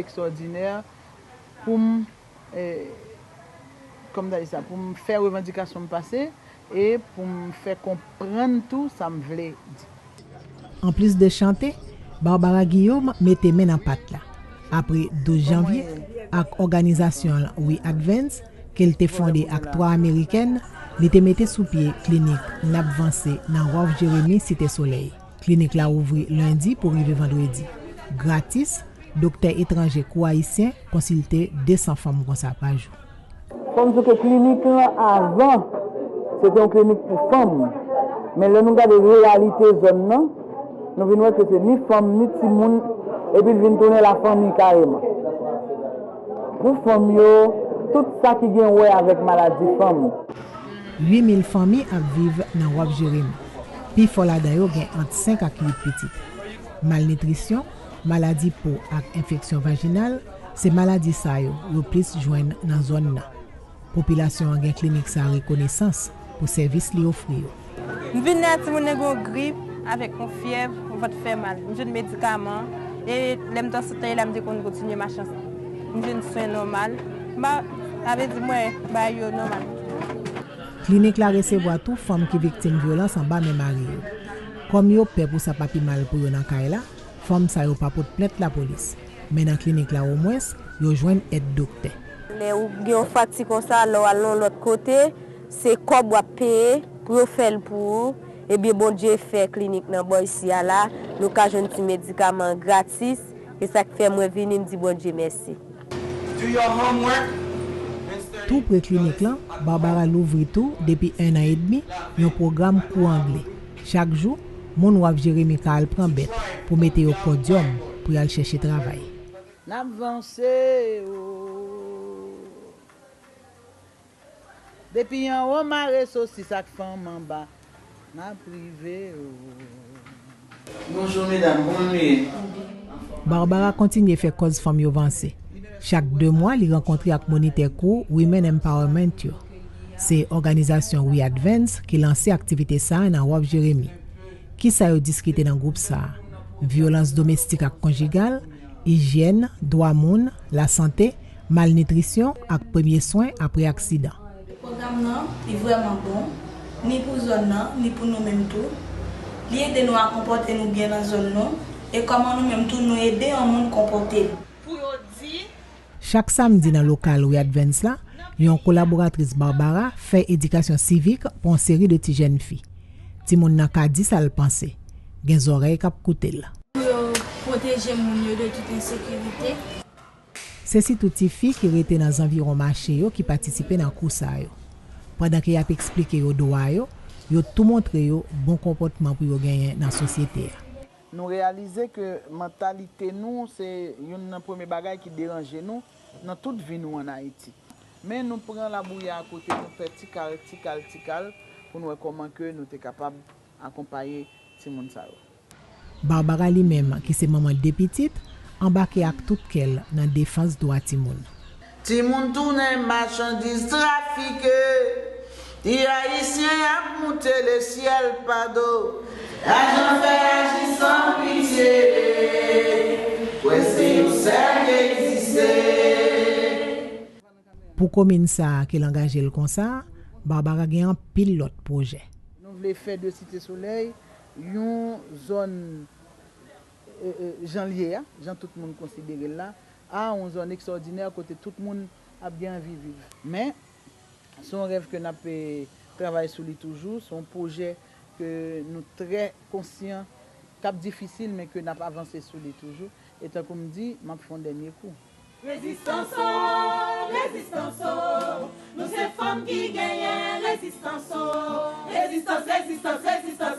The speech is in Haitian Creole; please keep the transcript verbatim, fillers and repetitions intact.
Ekstwòdinè pou m, eh, kòm ta di sa, pou m fè revandikasyon m pase e pou m fè konprann tou sa m vle di. Anplis de chante, Barbara Guillaume mete men nan pat la. Apre douz janvye, ak òganizasyon l We Advance, ke l te fonde ak twa Amerikèn, li te mete sou pye klinik N ap Vanse nan Wharf Jeremy, Site Solèy. Klinik la ouvri lendi pou rive vandredi. Gratis, doktè etranje kou ayisyen konsilte de san fanm konsa pa jou. Fò m di w ke klinik lan avan, se te yon klinik pou fanm. Men lè nou gade reyalite zòn nan, nou vin wè ke se ni fanm, ni timoun, epi l vin tounen lafanmi kareman. Pou fanm yo, tout sa ki gen wè avèk maladi fanm. Uit mil fanmi ap viv nan Wharf Jeremy. Pifò ladan yo gen ant senk ak uit pitit. Malnitrisyon, maladi po ak enfeksyon vajinal, se maladi sa yo yo plis jwenn nan zòn nan. Popilasyon an gen klinik sa a rekonesans pou sèvis li ofri yo. M vin la, timoun nan gen yon grip avèk yon fyèv, yon vant fè mal. M jwenn medikaman, e lè m t an sante la, m te konn kontinye mache ansanm. M jwenn swen nòmal. M pa, sa vle di mwen bay yo nòmal. Klinik la resevwa tou fanm ki viktim vyolans anba men mari yo. Kòm yo pè pou sa pa pi mal pou yo nan kay la, fanm sa yo pa pot plent lapolis. Men nan klinik la omwens, yo jwenn èd doktè. Lè ou gen yon frakti konsa, lè w al nan yon lòt kote, se kòb w ap peye pou yo fè l pou ou. Ebyen, Bondye fè klinik nan bò isi a la, nou ka jwenn ti medikaman gratis. E sa k fè mwen vini, m di Bondye mèsi. Do your homework and study. Tou pre klinik lan, Barbara louvri tou, depi en an edmi, yon pwogram kou angle. Chak jou, moun Wharf Jeremy ka al pran bèt pou mete yo kodyòm pou y al chèche travay. N ap vanse, o. Depi anwo mare sosis ak fanm anba, n ap rive, o. Bonjou medam, kòman nou ye? Barbara kontinye fè kòz fanm yo vanse. Chak de mwa, li rankontre ak monitè kou Women Empowerment yo. Se òganizasyon We Advance ki lanse aktivite sa a nan Wharf Jeremy. Kisa yo diskite nan gwoup sa a? Vyolans domestik ak konjigal, ijyèn, dwa moun, lasante, malnitrisyon ak premye swen apre aksidan. Pwogram nan, li vrèman bon, ni pou zòn nan, ni pou nou menm tou. Li ede nou a konpòte nou byen nan zòn nou, e kòman nou menm tou nou ede yon moun konpòte l. Pou yo di, Chak samdi nan lokal We Advance la, yon kolaboratris Barbara fè edikasyon sivik pou yon seri de ti jèn fi. Timoun nan ka di sa l panse. Gen zòrèy k ap koute l. Pou yo pwoteje moun yo de tout ensekirite. Se sitou tifi ki rete nan zanviwon mache yo ki patisipe nan kou sa yo. Pandan ke y ap eksplike yo dwa yo, yo tou montre yo bon konpòtman pou yo genyen nan sosyete a. Nou reyalize ke mantalite nou se youn nan premye bagay ki deranje nou nan tout vi nou ann Ayiti. Men nou pran labouya a kote, nou fè ti kal, ti kal, ti kal pou n wè kòman ke nou te kapab akonpaye timoun sa yo. Barbara li menm, ki se manman de pitit, anbake ak tout kè l nan defans dwa timoun. Timoun tounen machandiz trafike, ti ayisyen ap moute lesyèl pa do. Lajan fè aji san pitye, kwè se yon sèl ki egziste. Pou komin sa a ke l angaje l konsa, Barbara gen anpil lòt pwojè. Nou vle fè de Site Solèy yon zòn, e, e, jan l ye a, jan tout moun konsidere l la, a yon zòn ekstwòdinè kote tout moun ap gen anvi viv. Men, se yon rèv ke n ap, e, travay sou li toujou, se yon pwojè ke nou trè konsyan k ap difisil, men ke n ap avanse sou li toujou. E tankou m di, m ap fè yon dènye kou. Rezistans o, rezistans o, nou se fanm ki genyen rezistans o. Rezistans, rezistans, rezistans,